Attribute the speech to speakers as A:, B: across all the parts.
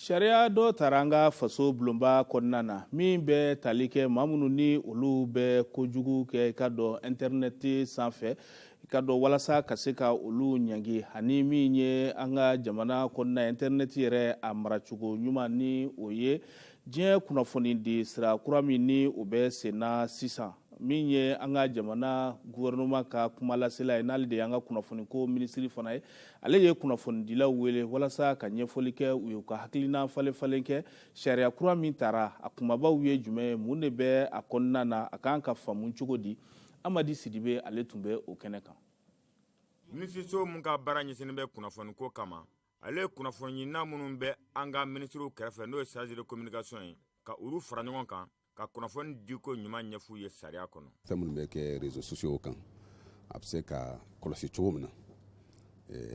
A: Sariya dɔ tara an ka faso bulonba kɔnɔna na min bɛ tali kɛ maa minnu ni olu bɛ kojugu kɛ, i ka dɔn, intɛrinɛti sanfɛ, i ka dɔn, walasa ka se ka olu ɲangi, ani min ye an ka jamana kɔnɔna intɛrinɛti yɛrɛ a maracogo ɲuman, ni o ye diɲɛ kunnafoni di sira kura min ni o bɛ senna sisan. Min ye an ka jamana gouvernement ka kumalasela ye, n'ale de y'an ka kunnafoniko minisiri fana ye, ale ye kunnafonidilaw wele walasa ka ɲɛfɔli kɛ u ye, u ka hakilina falen falen kɛ sariya kura min tara, a kumabaw ye jumɛn ye, mun de bɛ a kɔnɔna na, a kan ka faamu cogo di. Amadi Sidibe, ale tun bɛ o kɛnɛ kan.
B: Minisiriso mun ka baara ɲɛsinnen bɛ kunnafoniko kama, ale ye kunnafoni ɲinina minnu bɛ an ka minisiriw kɛrɛfɛ, n'o ye chargé de communication ye, ka olu fara ɲɔgɔn kan ka kunnafoni diko ɲuman ɲɛf'u ye sariya kɔnɔ.
C: Fɛn minnu bɛ kɛ réseaux sociaux kan, a bɛ se ka kɔlɔsi cogo min na,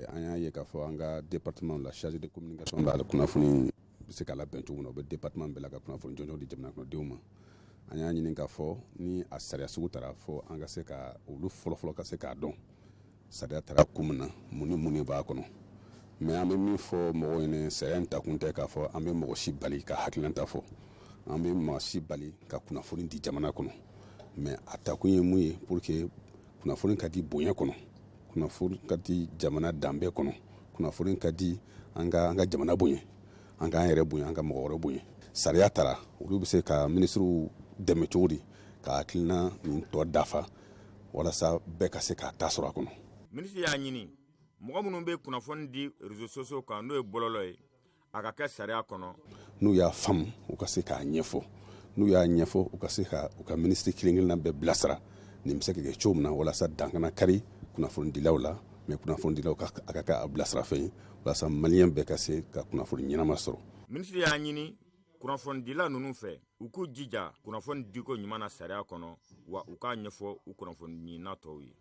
C: an y'a ye k'a fɔ an ka département la, chargé de communication b'a la, kunnafoni bɛ se ka labɛn cogo min na, o bɛ département bɛɛ la ka kunnafoni jɔnjɔn di jamana kɔnɔdenw ma. An y'a ɲini k'a fɔ ni a sariya sugu tara, fɔ an ka se ka olu fɔlɔfɔlɔ ka se k'a dɔn sariya tara kun min na, mun ni mun de b'a kɔnɔ. Mais an bɛ min fɔ mɔgɔw ɲɛna, sariya in takun tɛ k'a fɔ an bɛ mɔgɔ si bali ka hakilinata fɔ, an bɛ maa si bali ka kunnafoni di jamana kɔnɔ. Mais a takun ye mun ye? Pour que kunnafoni ka di bonya kɔnɔ, kunnafoni ka di jamana danbe kɔnɔ, kunnafoni ka di an ka jamana bonya, an k'an yɛrɛ bonya, an ka mɔgɔ wɛrɛ bonya. Sariya tara, olu bɛ se ka minisiriw dɛmɛ cogo di ka hakilina nin tɔ dafa walasa bɛɛ ka se k'a ta sɔrɔ a kɔnɔ?
B: Minisiri y'a ɲini mɔgɔ minnu bɛ kunnafoni di réseaux sociaux kan, n'o ye bɔlɔlɔ ye, a ka kɛ sariya kɔnɔ.
C: N'u y'a faamu, u ka se k'a ɲɛfɔ. N'u y'a ɲɛfɔ, u ka se ka u ka minisiri kelen kelenna bɛɛ bilasira nin bɛ se ka kɛ cogo min na walasa dan kana kari kunnafonidilaw la, mais kunnafonidilaw ka a ka kɛ a bilasira fɛn ye walasa maliyɛn bɛɛ ka se ka kunnafoni ɲɛnama sɔrɔ.
B: Minisiri y'a ɲini kunnafonidila ninnu fɛ, u k'u jija kunnafoni diko ɲuman na sariya kɔnɔ, wa u k'a ɲɛfɔ u kunnafoni ɲinina tɔw ye.